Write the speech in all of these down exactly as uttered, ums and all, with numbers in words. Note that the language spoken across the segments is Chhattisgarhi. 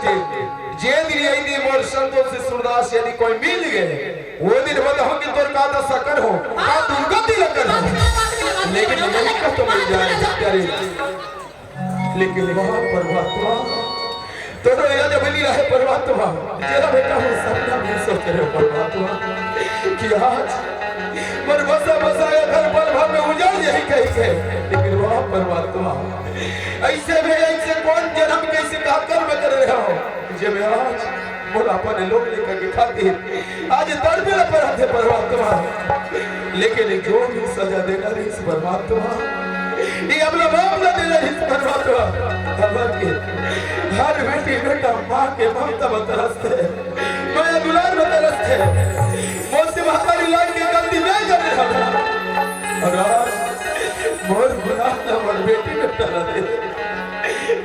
जे दिन यही दिन मोर संतोष से सूरदास यदि कोई मिल गए, वो दिन बताऊं कि तोर का दशा कर हो, का दुर्गति लगन हो। लेकिन यही कष्ट मिल जाए प्यारे। लेकिन वहाँ परमात्मा, तोरो याद बनी रहे परमात्मा, जेला बेटा हम सपना भी सोच रहे हो परमात्मा, कि आज मोर बसा बसाया घर पल भर में उजाड़ यही कही के। लेकिन वहाँ परमात्मा, ऐसे में ऐसे कौन जन्म कैसे का कर्म कर रहे हो, जे में आज मोला अपन लोग लेकर के खातिर आज तड़पे ला परत हे परमात्मा। लेकिन जो भी सजा देना रहिस परमात्मा, ये अपना बाप ला देना रहिस परमात्मा। हमर के हर बेटी बेटा माँ के ममता में तरसथे, माया दुलार में तरसथे। मोसे महतारी लान के गलती नहीं कर रहा था। और आज मोर गुनाह ला मोर बेटी बेटा ला दे।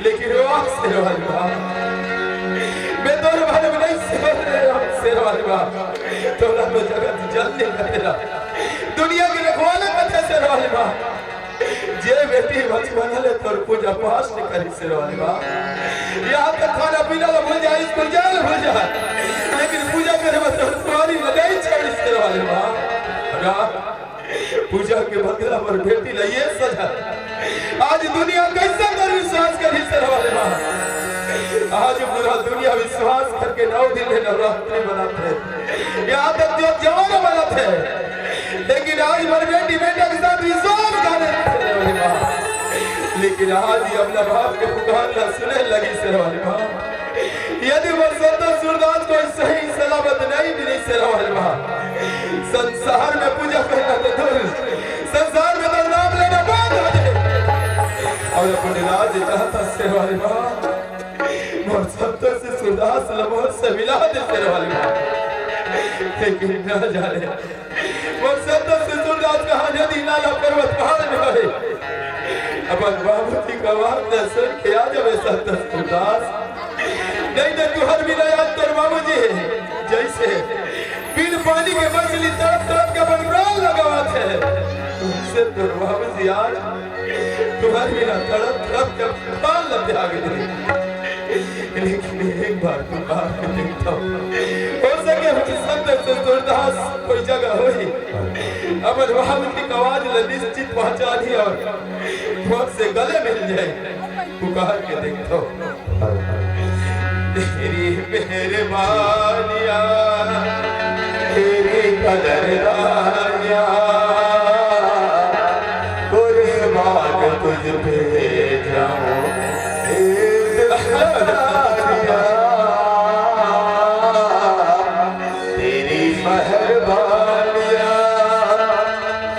लेकिन वो शेरवाली माँ, मैं तोर बारे में नहीं सोच रहे हूँ शेरवाली माँ। तोला तो जगत जननी कथे ला, दुनिया के रखवाला कथे शेरवाली माँ। जे बेटी बचपन ले तोर पूजा पाठ नहीं करी शेरवाली माँ, यहाँ तक खाना पीना ला भूल जाए, स्कूल जाए ला भूल जाए, लेकिन पूजा करे में तोर कुंवारी ला नहीं छोड़ी शेरवाली माँ। अगर पूजा के बदला पर बेटी ला ये सजा। आज दुनिया कैसे कर विश्वास करी शेरवाली माँ। आज पूरा दुनिया विश्वास करके नौ दिन में नवरात्रि मनाथे, यहाँ तक जो जवान मनाथे। लेकिन आज मोर बेटी बेटा के साथ विश्वास करे शेरवाली माँ। लेकिन आज ये अपना बाप के पुकार ला सुने लगी शेरवाली माँ। यदि मोर संतोष सूरदास कोई सही सलामत नहीं मिली शेरवाली माँ, संसार में पूजा करना तो दूर, संसार में तो नाम लेना बंद हो जाए। और अपने राज चाहता शेरवाली माँ, मोर संतोष सूरदास ला मोर से मिला दे शेरवाली माँ। लेकिन ना जाने मोर संतोष सूरदास कहाँ नदी नाला पर्वत पहाड़ में है। अपन बाबूजी का आवाज ला सुन के आ जावे संतोष सूरदास। नहीं तो तुहर बिना याद तोर बाबूजी है, जैसे बिन पानी के मछली तड़प तड़प के अपन प्राण लगावत है, तुमसे तोर बाबूजी आज तुहर बिना तड़प तड़प के प्राण ला त्याग दे। लेकिन एक बार पुकार के देखता हूँ, हो सके हम संतोष सूरदास कोई जगह होई, अपन बाबूजी का आवाज ला निश्चित पहचानी और मोर से गले मिल जाए। पुकार के देखो। तेरी मेहरबानियाँ, तेरी कदरदानियाँ, कुर्बान तुझ पे जाऊँ, ए जिंदगानियाँ। तेरी मेहरबानियाँ,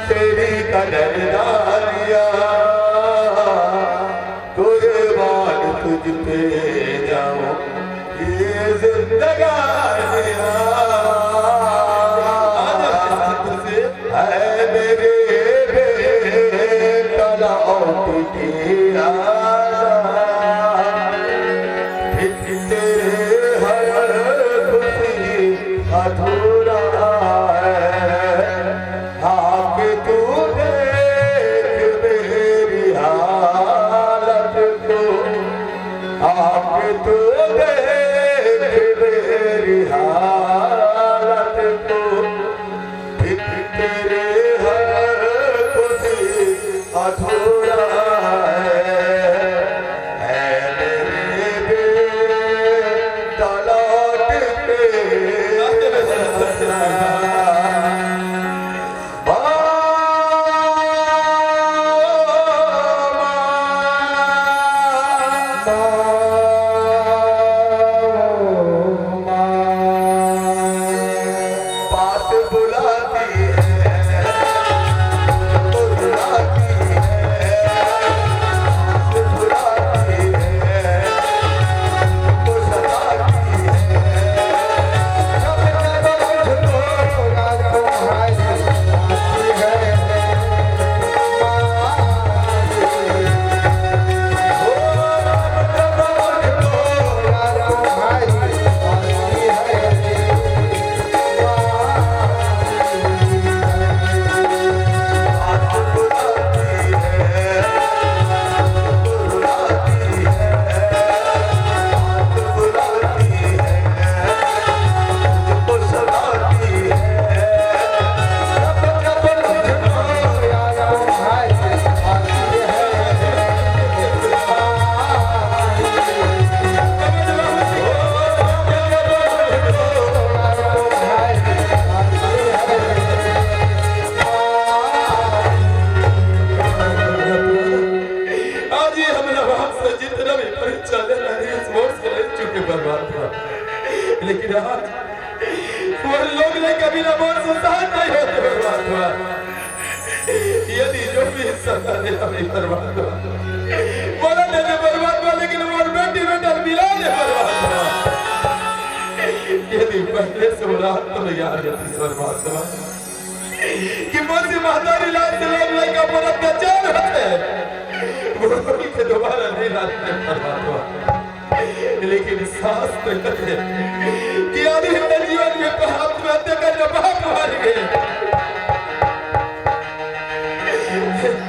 तेरी कदरदानियाँ, कुर्बान तुझ पे जाऊं, ये जिंदगानियाँ। है मेरे बेटा लौट के आजा, फिर तेरे हर खुशी अधूरा है। आके तू देख मेरी हालत को, आके तू देख मेरी हालत को, फिर तेरे हर खुशी अधूरा है, है मेरे बेटा लौट के आजा। नहीं परमात्मा। मोला दे दे परमात्मा, लेकिन मोर बेटी बेटा ल मिला दे परमात्मा। यदि पहले से औलाद तो नहीं आ जाती परमात्मा, कि मोर से महतारी लाल से लोग लइका पर अत्याचार होथे, वो के दोबारा नहीं लाते परमात्मा। लेकिन शास्त्र कहथे कि आदमी के जीवन में पाप में हत्या करना पाप मार्ग हे।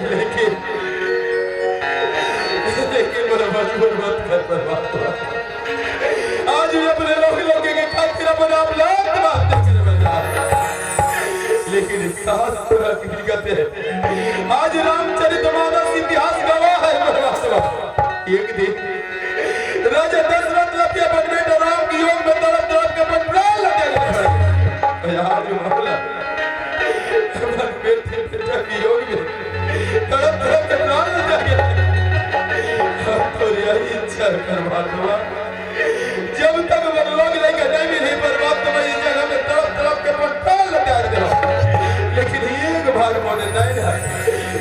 लेकिन, लेकिन मोला मजबूर मत कर परमात्मा। आज मैं अपने लोग लोग के खातिर अपन आप लात मार दे। लेकिन शास्त्र हकीकत हे, आज रामचरित मानस इतिहास गवाह हे परमात्मा। एक दिन राजा दशरथ ला अपन बेटा राम के वियोग में तड़प तड़प के अपन प्राण ला त्यागे। आज मोला अपन बेटी बेटा के वियोग में तड़प तड़प के प्राण ला त्यागे। अब तोर यही इच्छा हे परमात्मा, जब तक मोर लोग लइका नहीं मिलही परमात्मा, ये जगह में तड़प तड़प के अपन प्राण ला त्याग देहूं। लेकिन एक बार मोर नहीं ना,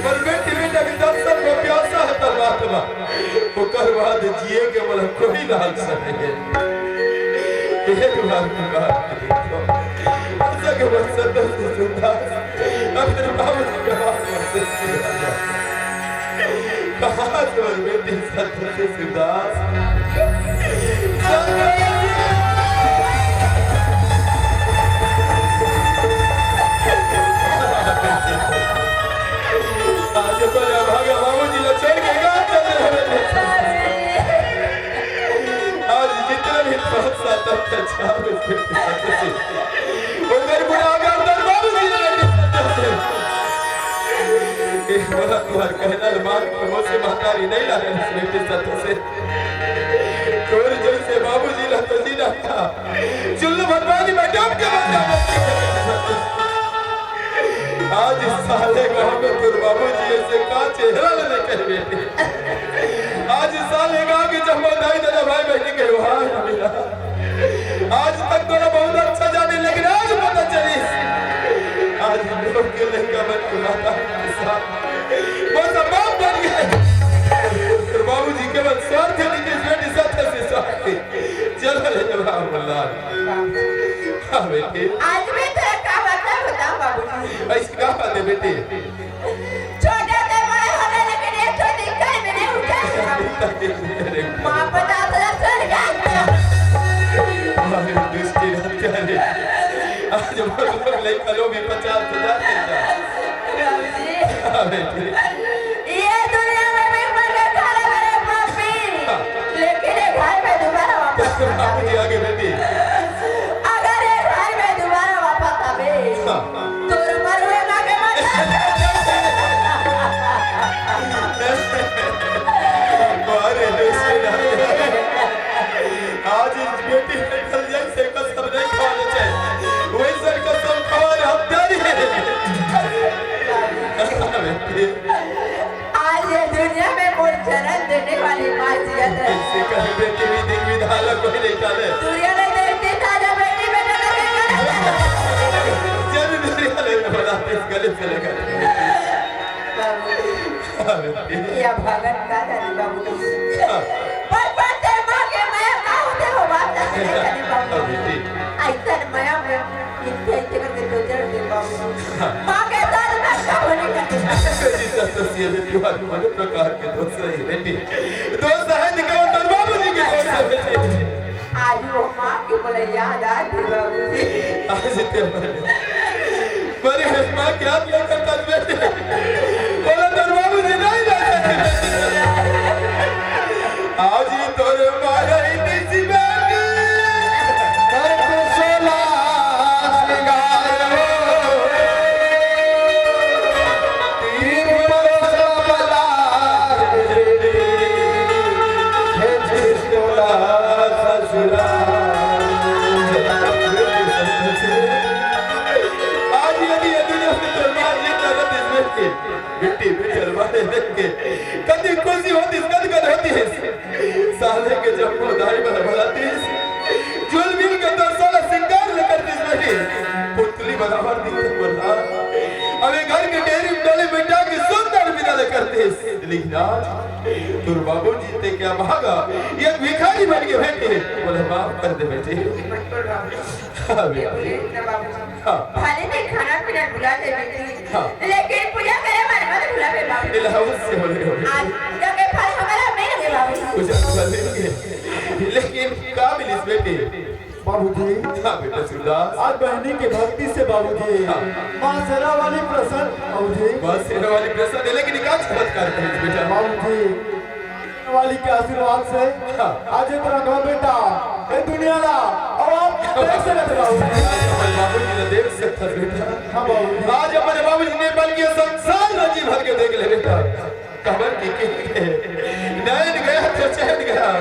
मोर बेटी बेटा के दर्शन में प्यासा हे परमात्मा। ओकर बाद जिए के मोला कोई लालसा नहीं हे। एक बार पुकार के देखो। ऐसा के बस सदा से सुंदर। अब फिर बाबू के बात से कहाँ से मोर बेटी सदा से सुंदर? आज तो या भागा बाबूजी ला छोड़ के कहाँ चल रहे हो? आज जितना भी पाँच सात अत्याचार हुए थे, ओकर गुनाहगार तो बाबूजी ला छोड़ के। एक बार तुम्हार कहना मान के मोसे महतारी नहीं लागे, बेटी सत्य से। तोर जैसे बाबूजी ला तो जीना था। चुल्लू भगवान जी बैठे आपके बंदा। आज इस साले गांव में तोर बाबूजी ऐसे का चेहरा ले देखे हुए। आज इस साले गांव के जम्मो दाई दादा भाई बहनी के हाय मेरा। आज तक तोला बहुत अच्छा जाने, लेकिन आज पता चली। आज लोग के लइका मन के माता के साथ वो सब बाप बन गए। तोर बाबूजी के मन स्वार्थ नहीं के बेटी सत्य से स्वार्थ। चलो रे राम लाल। हाँ बेटी। आज मैं तेरा का बात है, बताओ बाबूजी। ऐसी का बात है बेटी? छोटे से बड़े होने, लेकिन एक छोटी घर में नहीं उठा। माँ पता तो चल गया। अरे दुष्टी हत्या रे। आज वो लोग लइका लो भी पचास हजार देता। बाबूजी। हाँ बेटी। ये दुनिया में भी मर गए सारे बड़े पापी, हाँ। लेकिन ये घर में दोबारा वापस मत आवे। बाबूजी आगे बेटी। अगर ये घर में दोबारा वापस आवे, हाँ। तो मरुए ना के मत। अरे, आज इस बेटी ने कल जैसे कसम नहीं खाने चाहिए, वैसे कसम खावा हत्यारी है। आज ये दुनिया में मोर जन्म देने वाली माँ जियत है। ऐसे कहीं बेटी भी दिन विधान ला कोई नहीं टाले। दुनिया में देखती ताजा बेटी बेटा का क्या करता है? जब दुनिया ले बड़ा इस गले से लगा। बाबू, हाँ, बेटी। या भगत का जाने बाबू। हाँ। पर, पर तेरे माँ के मया का होते हो बात नहीं करे बाबू। हाँ, बेटी। ऐसा मया में इनके इनके करके तो जड़ दे बाबू। माँ के साथ मैं कब नहीं करती। बेटी, सत्य से ये त्योहार में प्रकार के दोष नहीं बेटी। दोष है निकल तेरे बाबूजी के दोष है बेटी। आज वो माँ की बोले याद आती बाबूजी। आज तेरे बड़े माँ के हाथ लेकर तब बेटी। बोला तेरे बाबूजी नहीं ला सकते। आज ही तोरे मारे इतनी सी बेटी। कर कुशला श्रृंगार हो। तीन परोसा पलार बेटी। हे जिसको ससुराल। आज यदि ये दुनिया में तोर माँ ये तरह दिस बेटी, बेटी, बेटी, मारे देख के कति खुशी होती, कद कद होती है। साले के जब वो लिखना, तोर बाबूजी ते क्या भागा, ये भिखारी बन के बेटे, बोले माफ कर दे बेटे। हाँ बेटा। हाँ। भले मैं खाना पीना भुला दे बेटी, हाँ। लेकिन पूजा करे बर मत भुलाबे बाबू। इलाहू से बोले हो। आज पूजा के फल हमारा मिल गए बाबू। पूजा के फल मिल गए, लेकिन का मिलिस बेटे? बाबूजी। हाँ बेटा शिवदास। आज बहनी के भक्ति से बाबूजी। हाँ। माँ शेरा वाली प्रसन्न बाबूजी। माँ शेरा वाली प्रसन्न है, लेकिन का चमत्कार करिस बेटा? बाबूजी, वाली के आशीर्वाद से हाँ। आज इतना गाँव बेटा, ए दुनिया ला, अब आप देख सकते बाबूजी। आज हमारे बाबूजी ने देख सकता बेटा। हाँ बाबूजी। आज हमारे बाबूजी ने बन के संसार राजी भर के देख ले बेटा। कमर की किंग है। नैन गया तो चैन गया।